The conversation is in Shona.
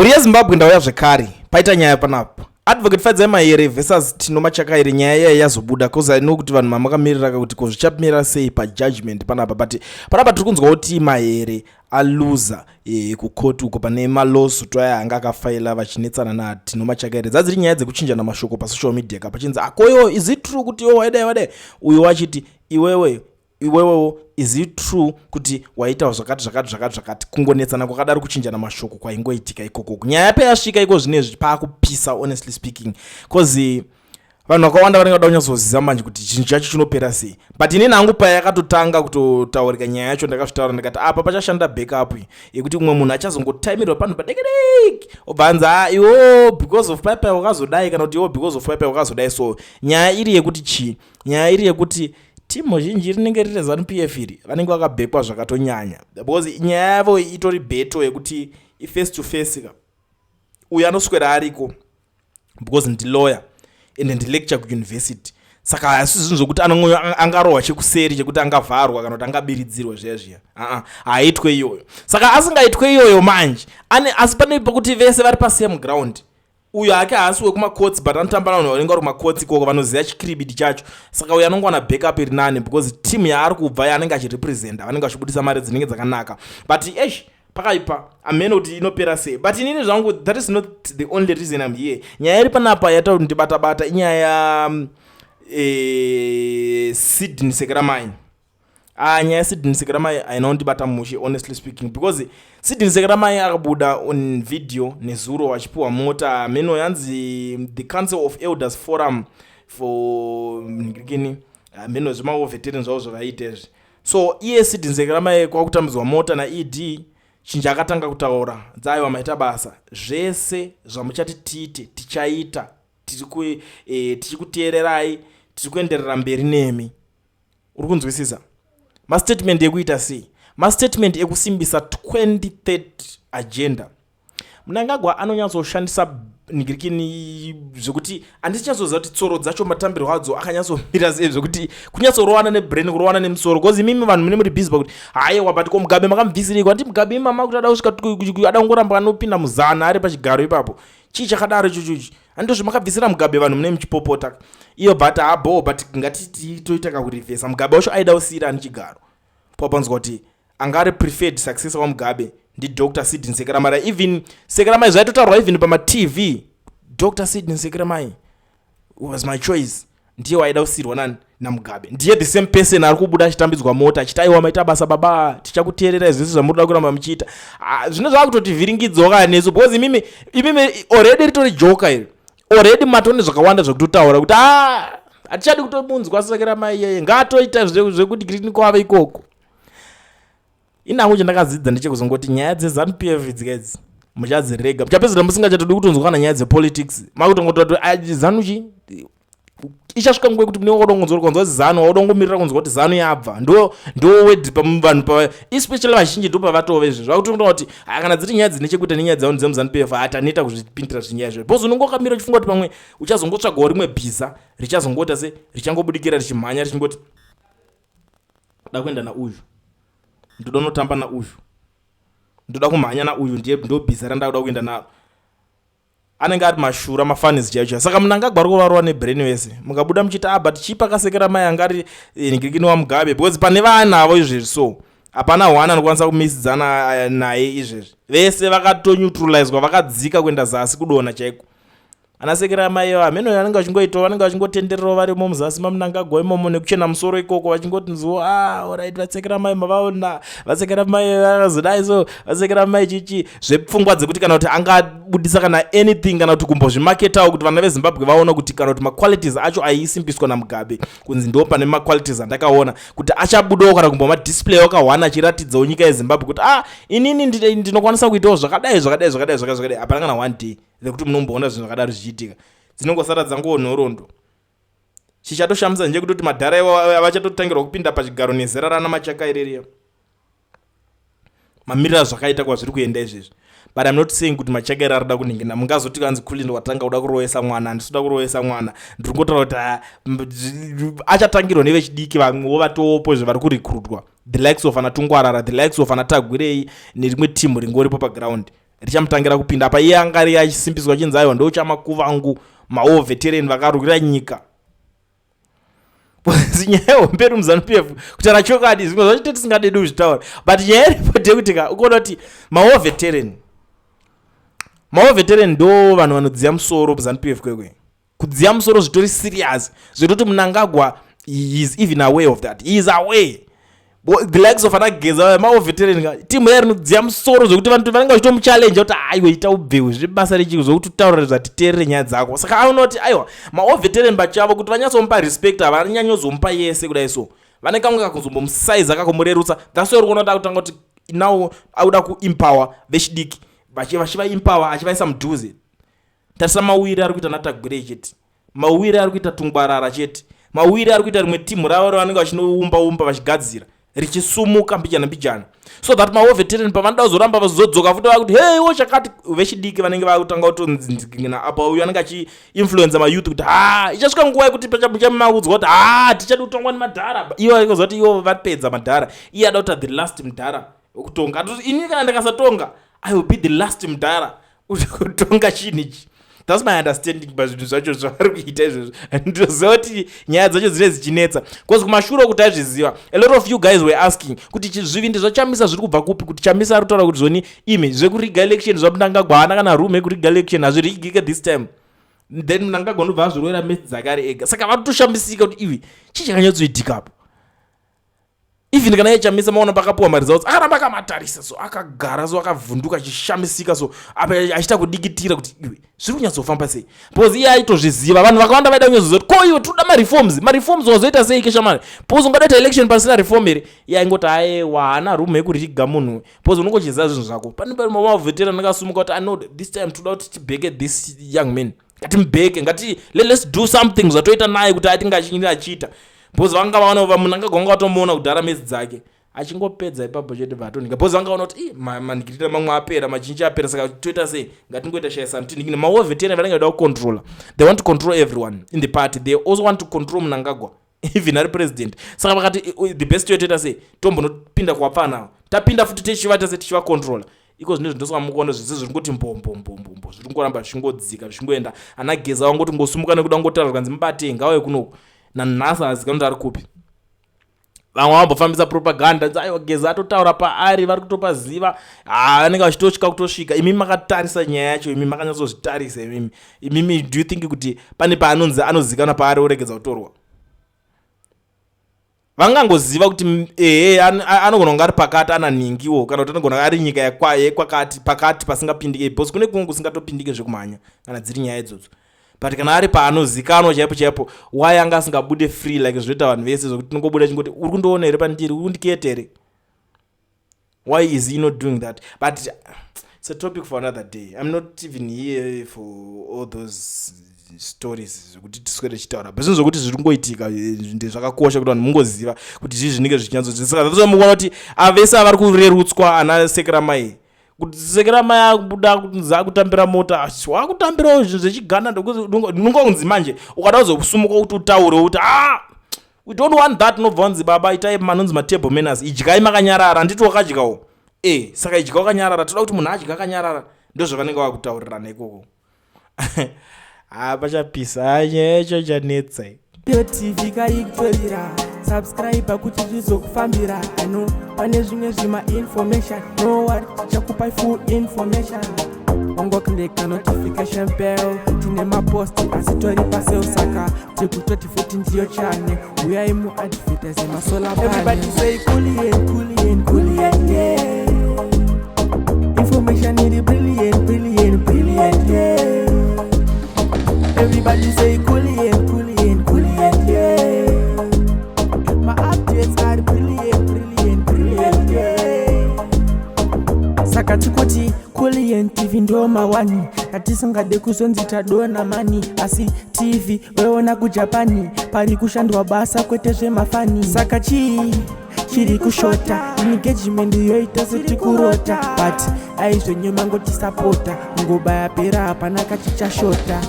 Mhuri yeZimbabwe, ndauya zvekare. Paita nyaya panapa. Advocate Fadzai Mahere versus Tino Machakaire, nyaya iya yazobuda, cause I know kuti vanhu mamakamirira kuti ko zvichamira sei pajudgment panapa. But panapa tiri kunzwa kuti Mahere aluza kukoti uko pane malawsuit aya anga akafaila vachinetsana naTino Machakaire. Dzadziri nyaya dzekuchinjana mashoko pasocial media ka, pachinzi akoyo, is it true kuti iwe waidai wadai, uyo wachiti iwewe iwewewo, is it true kuti waitawo zvakati zvakati zvakati zvakati? Kungonetsana kwakadaro, kuchinjana mashoko kwaingoitika ikoko. Nyaya payasvika iko zvinezvi paakupisa, honestly speaking, cause vanhu vakawanda vanenge vada kunyatsoziva manje kuti chinhu chacho chinopera sei. But inini hangu, payakatotanga kutotaurika nyaya yacho, ndakazvitaura ndikati apa pachashanda backup yekuti umwe munhu achazongotaimirwa panhu padekideki, obva anzi, "A, iwo because of pipe wakazodai," kana kuti, "Iwo because of pipe wakazodai." So nyaya iri yekuti chii? Nyaya iri yekuti timu zhinji rinenge riri ZANU PF iri, vanenge vakabhekwa zvakatonyanya, because nyaya yavo itori battle yekuti iface to face ka. Uyo anoswera ariko because ndilawyer ende ndilecture kuuniversity, saka hasi zvinhu zvokuti angarohwa chekuseri, chekuti angavharwa kana kuti angabiridzirwa zviya zviya. Aa, haaitwe iyoyo. Saka asingaitwe iyoyo manje ane, asi pane pekuti vese vari pasame ground. Uyo hake haasi wekumacourts, but anotamba navanhu vanenge vari kumacourts ikoko, vanoziva chikiribidi chacho. Saka uyo anongowana backup iri nani because team yaari kubva, yaanenge achirepresenta, vanenge vachibudisa mari dzinenge dzakanaka. But esh, pakaipa, amene kuti inopera sei. But inini zvangu, that is not the only reason I'm here. Nyaya iri panapa yaita kuti ndibata-bata inyaya ya Sydney Sekeramai. Ah, nyaya yaSydney Sekeramai haina kundibata mushe, honestly speaking, because Sydney Sekeramai akabuda on video nezuro achipiwa mota meno yanzi the Council of Elders Forum for ngirikini, meno zvemawar veteran zvavo zvavaiita izvi. So iye Sydney Sekeramai kwakutambidzwa mota naED. Chinja akatanga kutaura dzaiwa, "Maita basa, zvese zvamuchati tiite tichaita, tichikuteererai, tiri kuenderera mberi nemi." Uri kunzwisisa mastatement ekuita sei? Mastatement ekusimbisa 2030 agenda. Mnangagwa anonyatsoshandisa nigirikini zvekuti handichatsoziva kuti tsoro dzacho matambirwo adzo akanyatsomira sei, zvekuti kunyatsorowana nebrain, kurowana nemusoro, because imimi vanhu mune muri busy pakuti haiwa, but ko Mugabe makamubvisiriko? Andi Mugabe imama kuti ada kusvika, ada kungoramba anopinda muzana ari pachigaro ipapo. Chii chakadaro ichochochi? Handizvo makabvisira Mugabe, vanhu mune muchipopota iyo. But habo, but ngatiti toita kakurivhesa. Mugabe wacho aida kusiyira ani chigaro? Papanzwa kuti anga ari preferred successor waMugabe ndiDr Sydney Sekeramai. Even Sekeramai zvaitotaurwa even pamatv, "Dr Sydney Sekeramai was my choice." Ndiye waida kusiyirwa nani? NaMugabe. Ndiye the same person ari kubuda achitambidzwa mota achiti, "Aiwa, maita basa baba, tichakuteererai zvese zvamuri kuramba muchiita." Ah, zvino zvava kutotivhiringidzawo kana nesu, because imimi already ritori joka iri. Already matone zvakawanda zvekutotaura kuti a hatichadi kutomunzwa Sekeramai iyeye, ngaatoita zvekuti girini kwave ikoko. Inangu chandakadzidza ndechekuzongoti nyaya dzeZANU PF dzika idzi muchadzirega, muchapedzera musingachatodi kutonzwa kana nyaya dzepolitics. Makutongotora ZANU chi ichasvika nguva yekuti munenge wadongonzwa kunzwa ZANU, waudongomirira kunzwa kuti ZANU yabva. Ndo word vanhu pa, especially vazhinji, ndo pavatove izvi zvakutongoona kuti kana dziri nyaya dzine chekuita nenyaya dzavo dzemuZANU PF, hataneta kuzvipindira zvinyaya izvo, because unonge wakamira uchifunga kuti pamwe uchazongotsvagawo rimwe bhiza richazongoita se richangobudikira richimhanya richingoti, "Da kuenda nauyu, ndoda unotamba nauyu, ndoda kumhanya nauyu, ndiye ndo bhiza randakuda kuenda naro." Anenge ari mashura, mafanis chaicho chaicho. Saka Mnangagwa ari kuvarova nebrain vese. Mukabuda muchiti, "Ah, but chii pakaSekeramai anga ari ngirikini waMugabe?" Because pane vanavo izvezvi, so hapana one anokwanisa kumisidzana naye izvezvi. Vese vakatoneutralizwa, vakadzika kuenda zasi, kudonha chaiko. Ana Sekeramai hameno vanenge vachingoitawo, vanenge vachingotendererawo varimo muzasi maMnangagwa imomo nekuchena musoro ikoko, vachingoti nziwo, "Ah, alright, vaSekeramai mavaona, vaSekeramai vakazodai." So vaSekeramai chichi zvepfungwa dzekuti kana kuti angabudisa kana anything, kana kuti kumbozvimaketawo kuti vana veZimbabwe vaona kuti kana kuti maqualities acho aisimbiswa naMugabe, kunzi ndo pane maqualities andakaona kuti achabudawo, kana kumbomadisplayawo kahwana achiratidzawo nyika yeZimbabwe kuti, "Ah, inini ndinokwanisa kuitawo zvakadai, zvakadai, zvakadai, zvakadai, zvakadai." Hapana kana one day rekuti munomboona zvinhu zvakadaro zvichiitika. Dzinongosara dzangoo nhoroondo. Chichatoshamisa nje kutoti madhara iwa vachatotangirwa kupinda pachigaro nezera rana Machakaireriya, mamiriro azvakaita kwazviri kuenda izvezvi. But I'm not saying kuti Machakairi arida kuningina. Mungazoti kanzi Kulin watanga kuda kurovesa mwana. Handisi kuda kurovesa mwana, ndiri kungotaura kuti achatangirwa nevechidiki vamwewo vatopo zvevari kurecruitwa, the likes of ana Tungwarara, the likes of ana Tagwirei nerimwe timu ringoripo paground. Richamutangira kupinda apa iye anga ari achisimbiswa achinzi aiwa ndochamakuvangu, mawar veteran vakarwira nyika. Nyaya hombe iri muZANU PF, kutaura chokwadi, zvimwe zvacho tetisingadi kuzvitaura, but nyaya iripo ndeyekuti ka ukuona kuti mawar veteran ndo vanhu vanodziya musoro muZANU PF. Kwekwe kudziya musoro zvitori serious, zvekutoti Mnangagwa, he is even aware of that. He is aware the likes of ana Geza, mawar veteran, timu yari rinodziya musoro, zvekuti vanhu vanenge vachitomuchallenge kuti aiwa, ita ubvewe, zviri basa rechiko zvokuti utaurire zvatiteerere nyaya dzako. Saka aona kuti aiwa, mawar veteran pachavo, kuti vanyatsomupa respect, havanyanyozomupa yese kudai. So vane kamwe kakuzombomusaiza, kakumurerutsa. That's why uri kuona kuti akutanga kuti now akuda kuempower vechidiki, vachivaempower, achivaisa mudhuze. Tarisa mawiri ari kuita naTagwirei chete, mawiri ari kuita Tungwarara chete, mawiri ari kuita rimwe timu ravo ravanenge vachinoumba umba, vachigadzira, richisumuka mbijana mbijana, so that mawar veteran pavanoda kuzoramba vazodzoka futi vakuti hey wo chakati, vechidiki vanenge vakutanga kutonzina apa. Uyu anenge achiinfluenza mayouth kuti ha, ichasvika nguva yekuti muchamaudzwa kuti ha, tichadi kutongwa nemadhara. Ivo aikoziva kuti ivo vapedza madhara, iye ada kuita the last mudhara wekutonga. Atoti ini kana ndikasatonga, I will be the last mudhara kutonga chinhu ichi. That's my understanding pazvinhu zvacho zvavari kuita izvozvo. Ndinoziva kuti nyaya dzacho dzinenge dzichinetsa because kumashure kuti aizviziva, a lot of you guys were asking kuti zvivindi zvaChamisa zviri kubva kupi, kuti Chamisa ari kutaura kuti zvoni imi zvekuriga election zvaMnangagwa, haana kana room yekuriga election, hazvirigike this time. Then Mnangagwa ndobva azvirovera mesi dzake ari ega. Saka vari kutoshamisika kuti ivi chii chakanyatsoitikapo. Even kana iye Chamisa, maona pakapiwa maresults, akaramba akamatarisa so, akagara so, akavhunduka, achishamisika so, apa achiita kudikitira kuti iwe, zviri kunyatsofamba sei? Because iye aitozviziva. Vanhu vakawanda vaida kunyatsoziva kuti ko iwe, toda mareforms, mareforms wazoita sei keshamari? Because ungadaita election pasina reform here? Iye aingoti aiwa, haana room yekuriga munhu, because unongochiziva zvinhu zvako. Pane mavhetera anenge kuti ano this time toda kuti tibheke this young man, ngatimubheke, ngati let's do something zvatoita naye kuti atinge achiita, because vanga vaona munhu angagwanga vatomuona kudhara mesi dzake achingopedza ipapo chete bvatonika, because vanga vaona kuti manhikirira mamwe apera, machinji apera, saka toita sei? Ngatingoita shaisano tinhikine. Mawar veteran vanenge vada kucontrola. They want to control everyone in the party. They also want to control Mnangagwa even ari president. Saka vakati the best way, toita sei? Tombonopinda kuwapfana, tapinda futi tichivata sei, tichivacontrola iko zvino. Zvindosaka mukuona zvese zviri ngoti mbombombombombo, zviri ngoramba zvichingodzika, zvichingoenda. Ana Geza vangoti ngosumuka nekuda ngotaura kanzi mubate ngauye kunoku, nanhasi hazikanwa kuti ari kupi. Vamwe vambofambisa propaganda, aiwa, Geza atotaura paari, vari kutopaziva, vanenge vachitotya kutosvika. Imi makatarisa nyaya yacho, imi makanyatsozvitarisa imimi, imimi, do you think kuti pane paanonzi anozikanwa paari oregedza kutorwa? Vangangoziva kuti ehe, anogona kunge ari pakati ana nhingiwo, kana kuti anogona ari nyika yekwakati pakati pasingapindike, because kune kumwe kusingatopindike zvekumhanya kana dziri nyaya idzodzo. But kana ari paanozikanwa chaipo chaipo, why anga asingabude free like zvinoita vanhu vese, zvokuti tinongobuda chingoti uri kundiona here pandiri, uri kundiketa here? Why is he not doing that? But it's a topic for another day. I'm not even here for all those stories zvekuti tiswere tichitaura, but zvinhu zvokuti zviri kungoitika ndezvakakosha kuti vanhu mungoziva kuti zvii zvinenge zvichinyatsosaka. Mukuona kuti avese avari kurerutswa, ana Sekeramai, kuti Sekeramai akubuda kunzi akutambira mota, wakutambirawo zvinhu zvechiganda, nongonzi manje ukada kuzosumuka kuti utaure kuti ah, we don't want that, unobva wanzi baba, itai manonzi matable manners, idyai makanyarara. Handiti wakadyawo? E, saka idya wakanyarara. Toda kuti munhu adya akanyarara. Ndo zvavanenge vakutaurirana ikoko. Ha, pachapisa, nyaya yacho chanetsa. Yo TV kaiktorira, subscribe kuti zvizokufambira. Ano pane zvimwe zvima information, no what, tichakupai full information. Ongoclicka notification bell. Tine maposti asi tori paseo, saka tikutoti futi ndiyo chane. Uyai muadvertise masolar. Everybody say Kulliant, Kulliant, Kulliant, yeah. Information iri brilliant, brilliant, brilliant, yeah. Everybody say Kulliant, Kulliant, Kulliant, yeah. My updates are brilliant, brilliant, brilliant, yeah. Saka tikuti Kulliant TV ndo mawani atisingade kuzonzi tadona mani, asi TV weona kuJapani pari kushandwa basa, kwete zvemafani. Saka chii chiri kushota? Engagement yoita setikurota, but aizvenyu mangotisapota, nguva yapera, hapana kachichashota.